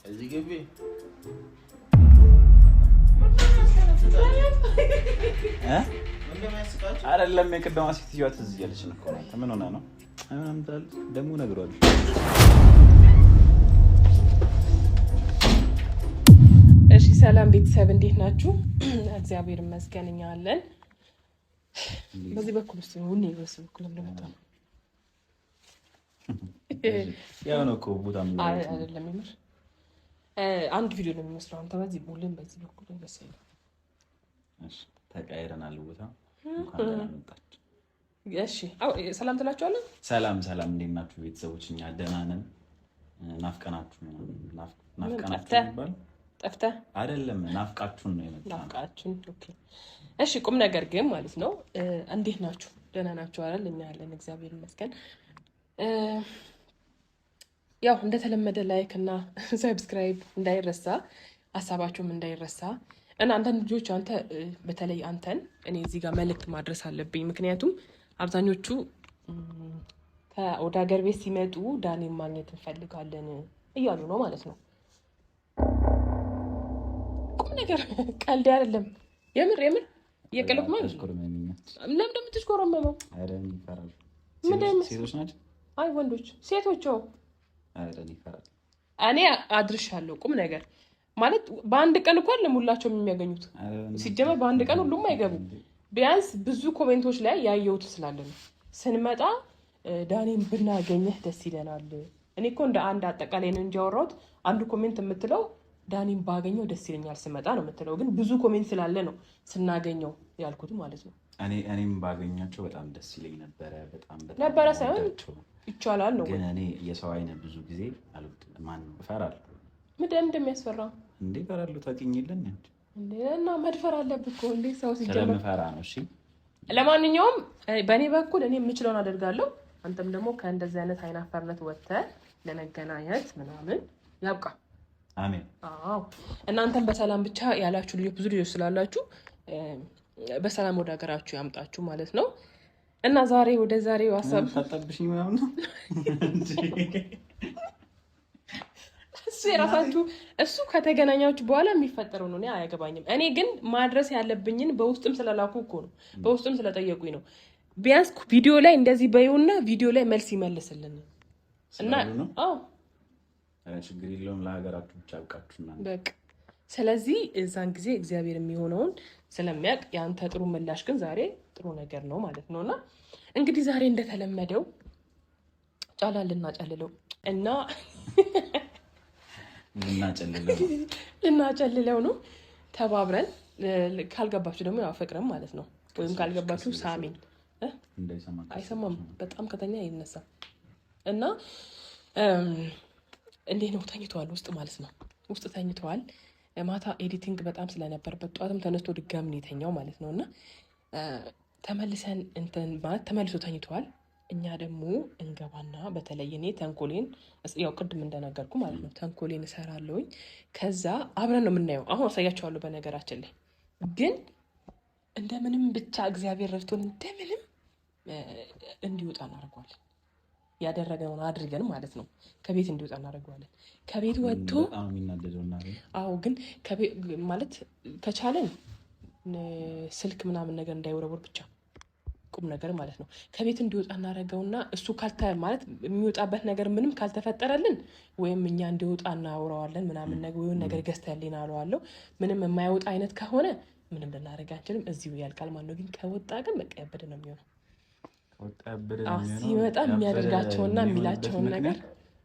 እዚህ ግቢ አይደለም። የቅድማ ሴትዮዋ ትዝ እያለች ነው እኮ። ምን ሆነህ ነው ደግሞ? እነግረዋለሁ። እሺ ሰላም ቤተሰብ እንዴት ናችሁ? እግዚአብሔር ይመስገን እኛ አለን። በዚህ በኩል ውስጥ ነው በዚህ በኩል እንደመጣ ነው። ያው ነው እኮ ቦታ አይደለም የምር አንድ ቪዲዮ ነው የሚመስለው። አንተ በዚህ ቡልን በዚህ በኩል ደስ ይላል። ተቃይረናል ቦታ። እንኳን ደህና መጣችሁ። እሺ ሰላም ትላችኋለን። ሰላም ሰላም፣ እንዴት ናችሁ ቤተሰቦች? እኛ ደህና ነን። ናፍቀናችሁ ናፍቀናችሁ የሚባል ጠፍተህ አይደለም፣ ናፍቃችሁን ነው የመጣነው። ናፍቃችሁን። Okay እሺ። ቁም ነገር ግን ማለት ነው እንዴት ናችሁ? ደህና ናችሁ አይደል? እኛ ያለን እግዚአብሔር ይመስገን። ያው እንደተለመደ like እና subscribe እንዳይረሳ፣ ሀሳባችሁም እንዳይረሳ እና አንዳንድ ልጆች አንተ በተለይ አንተን እኔ እዚህ ጋር መልእክት ማድረስ አለብኝ። ምክንያቱም አብዛኞቹ ወደ ሀገር ቤት ሲመጡ ዳኔን ማግኘት እንፈልጋለን እያሉ ነው ማለት ነው። ቁም ነገር ቀልድ አይደለም። የምር የምር እየቀለድኩ ማለት ነው። ለምን እንደምትሽኮረመመው? ሴቶች ናቸው። አይ ወንዶች፣ ሴቶች እኔ አድርሻለሁ። ቁም ነገር ማለት በአንድ ቀን እኮ አይደለም ሁላቸውም የሚያገኙት። ሲጀመር በአንድ ቀን ሁሉም አይገቡም። ቢያንስ ብዙ comment ኦች ላይ ያየሁት ስላለ ነው። ስንመጣ ዳኔን ብናገኘህ ደስ ይለናል። እኔ እኮ እንደ አንድ አጠቃላይ ነው እንጂ ያወራሁት። አንዱ comment የምትለው ዳኔን ባገኘው ደስ ይለኛል ስመጣ ነው የምትለው። ግን ብዙ comment ስላለ ነው ስናገኘው ያልኩት ማለት ነው። እኔም ባገኛቸው በጣም ደስ ይለኝ ነበረ። በጣም ነበረ ሳይሆን ይቻላል ነው። ግን እኔ የሰው አይነ ብዙ ጊዜ አልወድም። ማነው እፈራለሁ። ምንድን እንደሚያስፈራ እንዴ? እፈራለሁ። ታውቂኝ የለን እና መድፈር አለብህ እኮ እንዴ ሰው ሲጀምር ስለምፈራ ነው። እሺ ለማንኛውም በእኔ በኩል እኔ የምችለውን አደርጋለሁ። አንተም ደግሞ ከእንደዚህ አይነት አይናፋርነት ወጥተህ ለመገናኘት ምናምን ያብቃ። አሜን። አዎ እናንተም በሰላም ብቻ ያላችሁ ልጆች ብዙ ልጆች ስላላችሁ በሰላም ወደ ሀገራችሁ ያምጣችሁ ማለት ነው። እና ዛሬ ወደ ዛሬው ሀሳብ ታጠብሽኝ ምናምን ነው እሱ የራሳችሁ እሱ ከተገናኛችሁ በኋላ የሚፈጠረው ነው። እኔ አያገባኝም። እኔ ግን ማድረስ ያለብኝን በውስጥም ስለላኩ እኮ ነው፣ በውስጥም ስለጠየቁኝ ነው። ቢያንስ ቪዲዮ ላይ እንደዚህ በይውና ቪዲዮ ላይ መልስ ይመልስልን እና አዎ ችግር የለውም። ለሀገራችሁ ብቻ አብቃችሁ በቃ። ስለዚህ እዛን ጊዜ እግዚአብሔር የሚሆነውን ስለሚያውቅ የአንተ ጥሩ ምላሽ ግን ዛሬ ጥሩ ነገር ነው ማለት ነው። እና እንግዲህ ዛሬ እንደተለመደው ጫላ ልናጨልለው እና ልናጨልለው ነው ተባብረን። ካልገባችሁ ደግሞ ያው ፍቅርም ማለት ነው። ወይም ካልገባችሁ ሳሚን አይሰማም፣ በጣም ከተኛ ይነሳል። እና እንዴት ነው ተኝተዋል፣ ውስጥ ማለት ነው። ውስጥ ተኝተዋል። ማታ editing በጣም ስለነበረበት ጠዋትም ተነስቶ ድጋሚ ነው የተኛው ማለት ነው። እና ተመልሰን እንትን ማለት ተመልሶ ተኝተዋል። እኛ ደግሞ እንገባና በተለይ እኔ ተንኮሌን ያው ቅድም እንደነገርኩ ማለት ነው ተንኮሌን እሰራለሁኝ። ከዛ አብረን ነው የምናየው። አሁን አሳያቸዋለሁ። በነገራችን ላይ ግን እንደምንም ብቻ እግዚአብሔር ረድቶን እንደምንም እንዲወጣ እናደርገዋለን። ያደረገውን አድርገን ማለት ነው ከቤት እንዲወጣ እናደርገዋለን። ከቤት ወጥቶ አዎ፣ ግን ማለት ከቻለን ስልክ ምናምን ነገር እንዳይወረወር ብቻ ቁም ነገር ማለት ነው። ከቤት እንዲወጣ እናደርገውና እሱ ካልተ ማለት የሚወጣበት ነገር ምንም ካልተፈጠረልን ወይም እኛ እንዲወጣ እናውረዋለን ምናምን ነገር ወይም ነገር ገዝተህልኝ አለዋለሁ። ምንም የማይወጣ አይነት ከሆነ ምንም ልናደርግ አንችልም፣ እዚሁ ያልቃል ማለት ነው። ግን ከወጣ ግን በቃ ያበደ ነው የሚሆነው። ሲመጣ የሚያደርጋቸውና የሚላቸውን ነገር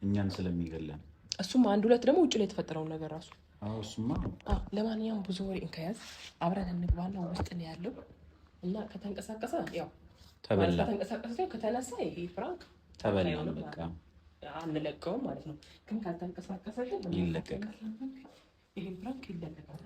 እኛን ስለሚገለን እሱም አንድ ሁለት ደግሞ ውጭ ላይ የተፈጠረውን ነገር ራሱ ለማንኛውም ብዙ ወሬ እንከያዝ አብረን እንግባና ውስጥ ነው ያለው እና ከተንቀሳቀሰ ያው ተበላ፣ ከተንቀሳቀሰ ከተነሳ ይሄ prank ተበላ ነው በቃ አንለቀውም ማለት ነው። ግን ካልተንቀሳቀሰ ግን ይለቀቃል። ይሄ prank ይለቀቃል።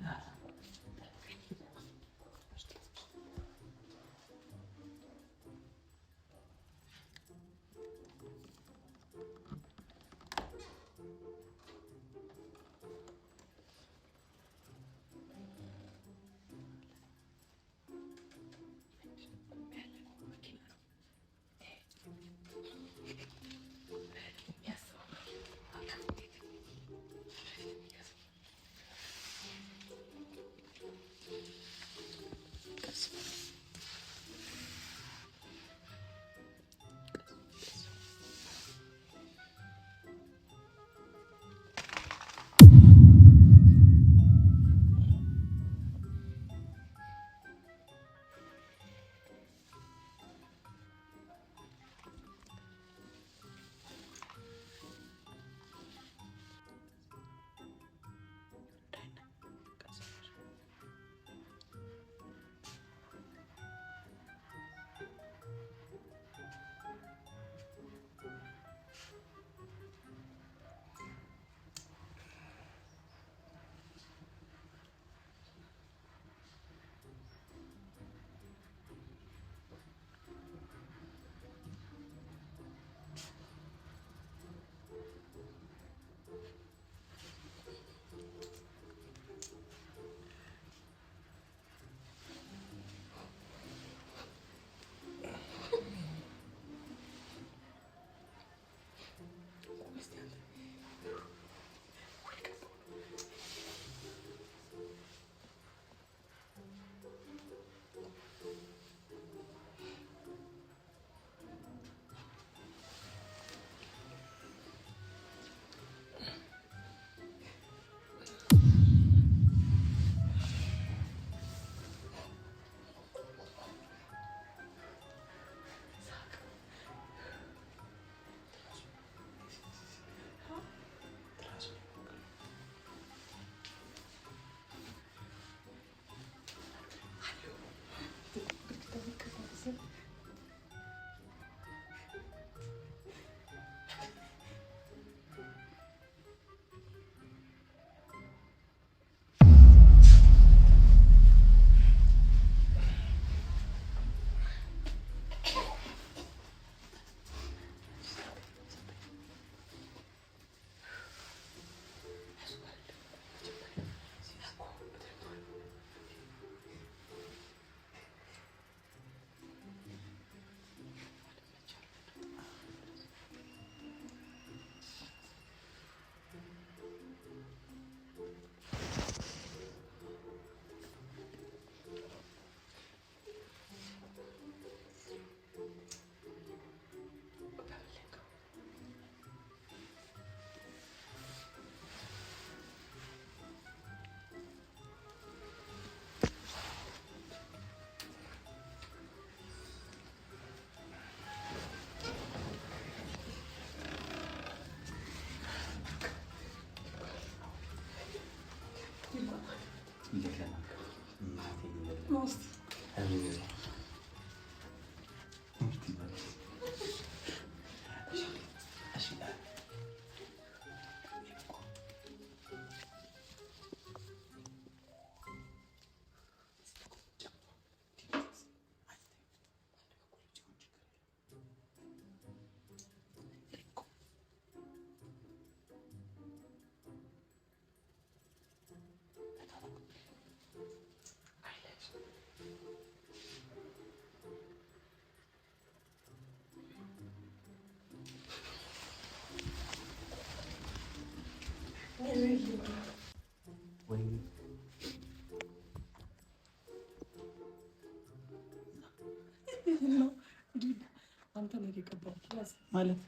ማለት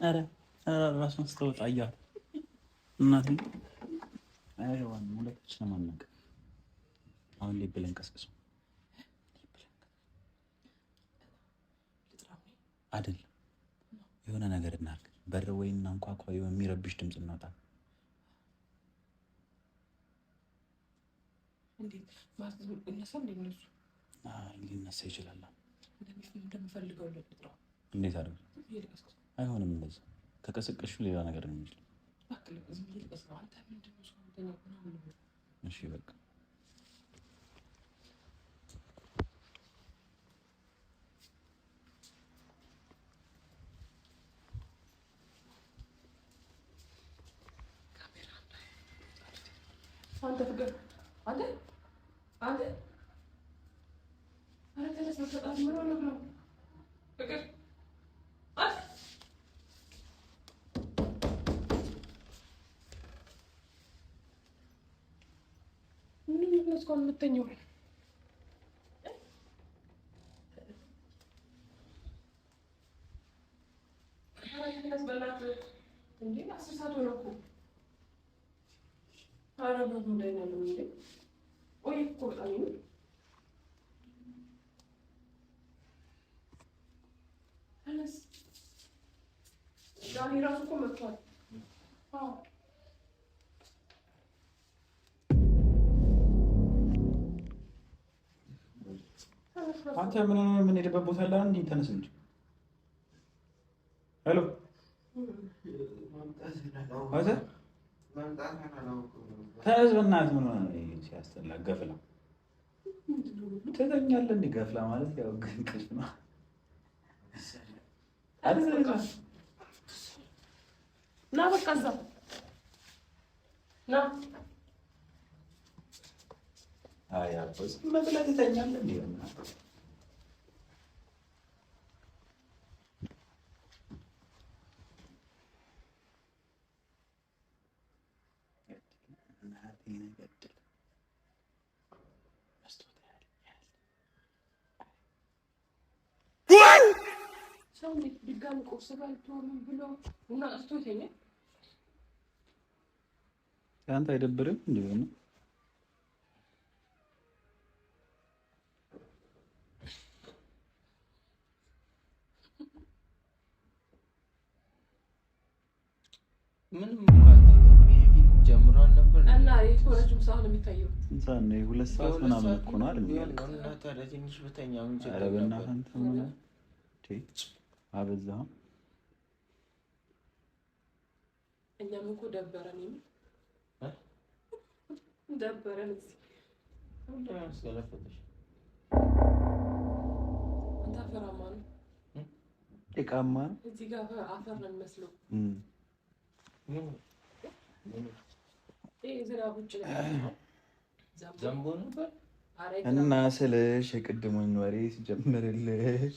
ኧረ ራሷን ስትወጣ አየኋት። እናቴ አያገባንም፣ ሁለታችንም አናውቅም። አሁን ልብ ብለን ቀስቅሶ አይደለም የሆነ ነገር እናድርግ። በር ወይ እናንኳኳ፣ የሚረብሽ ድምፅ እናውጣ። ሊነሳ ይችላል። እንዴት አድርገው አይሆንም። እንደዛ ከቀሰቀሹ ሌላ ነገር ነው የሚችለው። እሺ በቃ አንተ ፍቅር አንተ አንተ ኧረ ተነስ፣ በፈጣሪ ምን ሆነህ ነው? ፍቅር አንተ ምንድን ነው እስካሁን የምተኛው? ኧረ ተነስ በእናትህ እንዴ! 10 ሰዓት ሆነ እኮ። ኧረ በመድኃኒዓለም እንዴ! ቆይ እኮ በጣም ነው። ተነስ። ዳኒ እራሱ እኮ መጥቷል። አዎ አንተ ምን ሆነህ ነው? የምንሄድበት ቦታ አለ እንዴ? ተነስ እንጂ። Hello አንተ ተነስ በእናትህ። ምን ሆነህ ነው? ሲያስጠላ ገፍላ ትተኛለህ እንዴ? ገፍላ ማለት ያው እንቅልፍ ነው። ና በቃ እዛ ና። አይ አቦ ዝም ብለህ ትተኛለህ እንዴ? በእናትህ ሰው እንዴት ድጋሚ ቁርስ በልቶ ምን ብሎ ቡና ጠጥቶ ይተኛል? አንተ አይደብርም እንዴ? ነው ምንም እኮ አልተኛም። ይሄ ፊልም ጀምሯል ነበር እና ይሄ እኮ ረጅም ሰዓት ነው የሚታየው። ስንት ሰዓት ነው? 2 ሰዓት ምናምን እኮ ነው አይደል? ቢሆን ነው። እና ታዲያ ትንሽ ብተኛ ምን ኧረ ችግር ነበር? በእናትህ አንተ ምን ሆነህ? አበዛኸው። እኛም እኮ ደበረን የምል ደበረን እዚህ። ምንድን ነው ያስገለፈጠሽ? አንተ አፈራማ ነው። ጭቃማ ነው። እዚህ ጋር አፈር ነው የሚመስለው። ይሄ ዝናብ ውጭ ላይ ዘንቦ ነበር። እና ስልሽ የቅድሙን ወሬ ስጀምርልሽ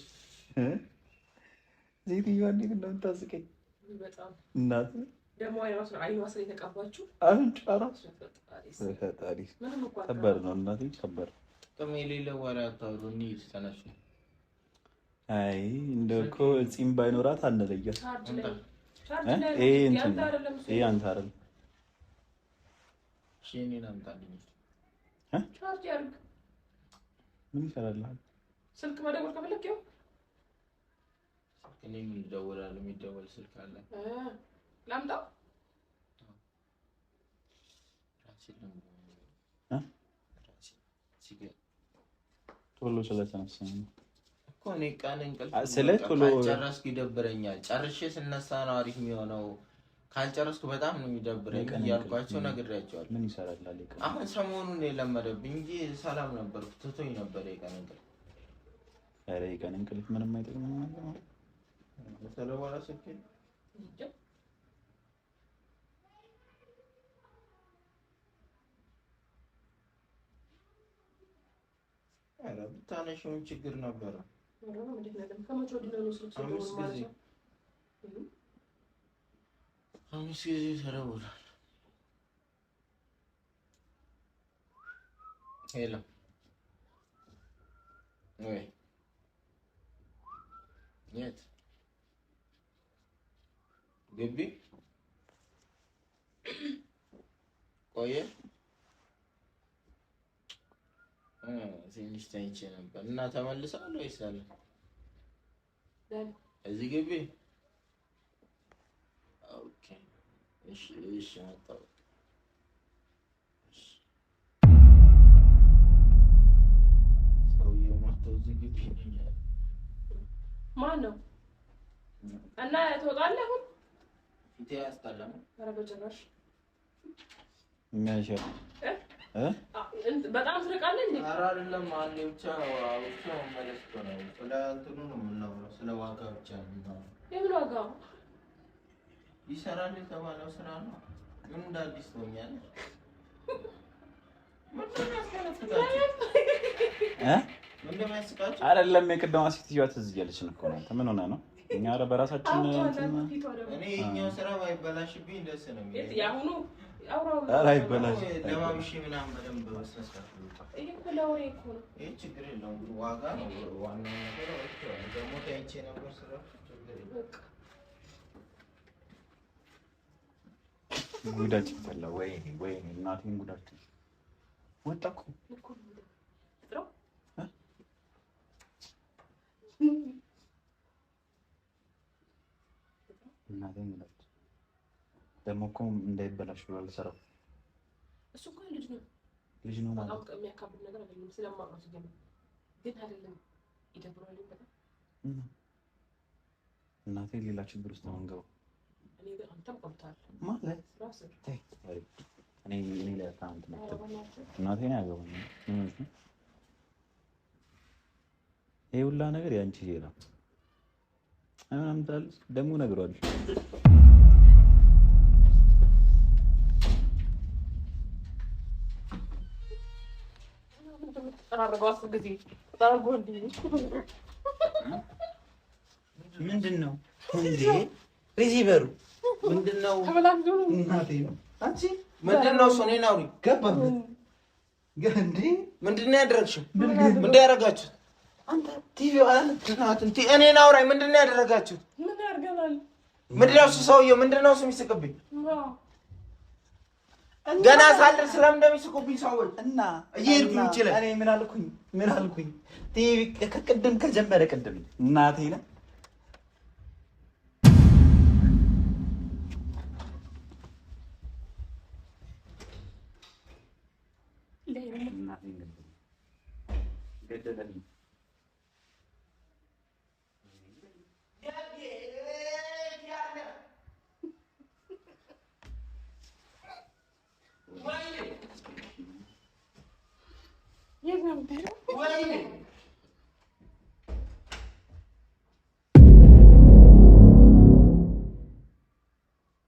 ሴትዮዋ እንዴት እንደምታስቀኝ በጣም እናት ደግሞ አይኗ ስር የተቀባችው አፍንጫ እራሱ ፈጣሪ ከባድ ነው። እናቴ ከባድ ነው። ጥቅም የሌለው ወሬ አታውሩ። እንሂድ፣ ተነሱ። አይ እንደው እኮ ፂም ባይኖራት አንለያት። ይሄ እንትን ይሄ አንተ አይደለም። እሺ እኔን አምጣልኝ። ቻርጅ ያድርግ። ምን ይሰራልሃል? ስልክ መደወል ከፈለክ ይኸው ስልክ እኔ ምን እደውላለሁ? የሚደወል ስልክ አለ። ላምጣው። ቶሎ ስለተነሳ ነው እኮ እኔ ቀን እንቅልፍ ስለ ቶሎ ካልጨረስኩ ይደብረኛል። ጨርሼ ስነሳ ነው አሪፍ የሚሆነው። ካልጨረስኩ በጣም ነው የሚደብረኝ እያልኳቸው ነግሬያቸዋለሁ። ምን ይሰራል? አሁን ሰሞኑን የለመደብኝ እንጂ ሰላም ነበርኩ። ትቶኝ ነበር የቀን እንቅልፍ። ኧረ የቀን እንቅልፍ ምንም አይጠቅምም። ብታነሺው ምን ችግር ነበረ? አምስት ጊዜ ተደውሏል። Hello ወይ የት ግቢ ቆየ? ትንሽ ተኝቼ ነበር እና ተመልሰዋል ወይስ አለ እዚህ ግቢ? Okay እሺ፣ እሺ መጣሁ። ሰውዬው መጥቶ እዚህ ግቢ ማን ነው? እና ትወጣለህ አሁን? ፊቴ አያስጠላም? ኧረ በጭራሽ። በጣም ትርቃለህ እንዴ? ኧረ አይደለም፣ አንዴ ብቻ አውርቼ መመለስ እኮ ነው። ስለ እንትኑ ነው የምናወራው፣ ስለ ዋጋ ብቻ ነው የምናወራው። የምን ዋጋ? ይሰራል የተባለው ስራ ነው። ምን እንደ አዲስ ትሆኛለሽ? ምንድን ነው የሚያስከነፍታችሁ? ምንድን ነው የሚያስቃችሁ? አይደለም የቅድማ ሴትዮዋ ትዝ እያለችን እኮ ነው። ምን ሆነህ ነው? እኛ ኧረ በራሳችን እኔ የእኛው ስራ ባይበላሽብኝ ደስ ነው የሚለኝ። የአሁኑ ኧረ አይበላሽ ለባብሼ ምናምን በደንብ በስነ ስርዓት ልውጣ። ይሄ እኮ ለወሬ እኮ ነው። ይሄ ችግር የለውም ግን ዋጋ ነው ዋናው ነገር። ደግሞ ተኝቼ ነበር ስራ ችግር የለውም። ጉዳችን ፈላ። ወይኔ ወይኔ እናቴን ጉዳችን ወጣ እኮ እናቴን ጉዳችን ደግሞ እኮ እንዳይበላሽ ብሎ አልሰራው። እሱ እኮ ልጅ ነው ልጅ ነው ማለት በጣም የሚያካብድ ነገር አይደለም። ስለማውቀው ሲጀምር ግን አይደለም ይደብረዋል በጣም። እናቴ ሌላ ችግር ውስጥ ነው የምንገባው። እኔ ግን አንተም ቀብተሃል ማለት ራስህ እኔ እኔ ላይ እናቴን አያገባኝም። ይሄ ሁላ ነገር የአንቺ ሄራ ምናምን ትላለች ደግሞ እነግረዋለሁ። ምንድን ነው እንዴ? receiver ኡ ምንድን ነው? እናቴ ነው። አንቺ ምንድን ነው እሱ? እኔን አውሪኝ። ገባበት እንዴ? ምንድን ነው ያደረግሽው? ምንድን ነው ያደረጋችሁት? አንተ ቲቪ እኔን አውራኝ። ምንድን ነው ያደረጋችሁት? ምን ያደርገናል? ምንድን ነው እሱ ሰውዬው? ምንድን ነው እሱ የሚስቅብኝ? ገና ሳልደርስ ስለምን እንደሚስቁብኝ ሰዎች እና እየሄድኩኝ ውጭ ላይ እኔ ምን አልኩኝ? ምን አልኩኝ? ቲቪ ከቅድም ከጀመረ ቅድም እናቴ ነው ገደለኝ።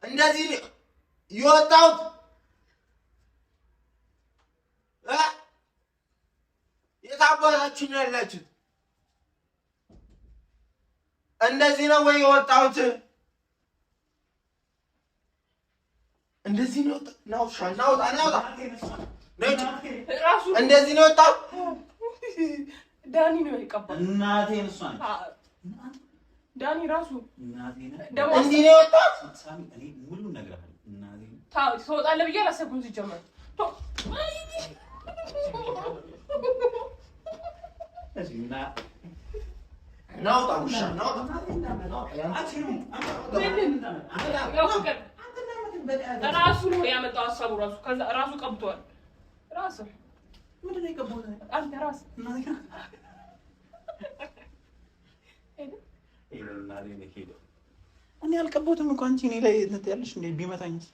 እንደዚህ የወጣሁት የት አባታችሁ ነው ያላችሁት? እንደዚህ ነው ወይ የወጣሁት? እንደዚህ ነው ናውጣ ናውጣ እንደዚህ ነው የወጣሁት። ዳኒ ነው የቀባው። እናቴን እሷ ነች። ዳኒ ራሱ እንዲህ ነው የወጣሁት። እኔ ሙሉ እነግርሃለሁ። እናቴን ትወጣለህ ብዬ አላሰብኩም ሲጀመር። ናውጣ ውሻ ናውጣ። ራሱ ነው ያመጣው ሀሳቡ ራሱ። ከዛ ራሱ ቀብቷል። ራሱ አንተ ራስህ ሄደ። እኔ አልቀባሁትም እኮ፣ አንቺ እኔ ላይ እንትን ያለሽ እንዴ? ቢመታኝስ?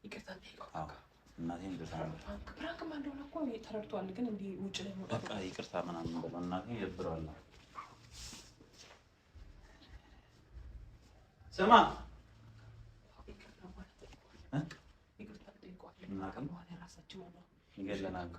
ይቅርታ እንጠይቀው። አዎ፣ እናቴን ይቅርታ ነው። Prank ማ እንደሆነ እኮ ተረድቷል፣ ግን እንዲህ ውጭ ላይ መውጣት በቃ ይቅርታ ምናምን ብለው እናቴን ይደብረዋል። ስማ፣ ይቅርታ በኋላ እንጠይቀዋለን። እ? ይቅርታ እንጠይቀዋለን። እናቅም በኋላ የራሳችን ሆነ ይገለናል።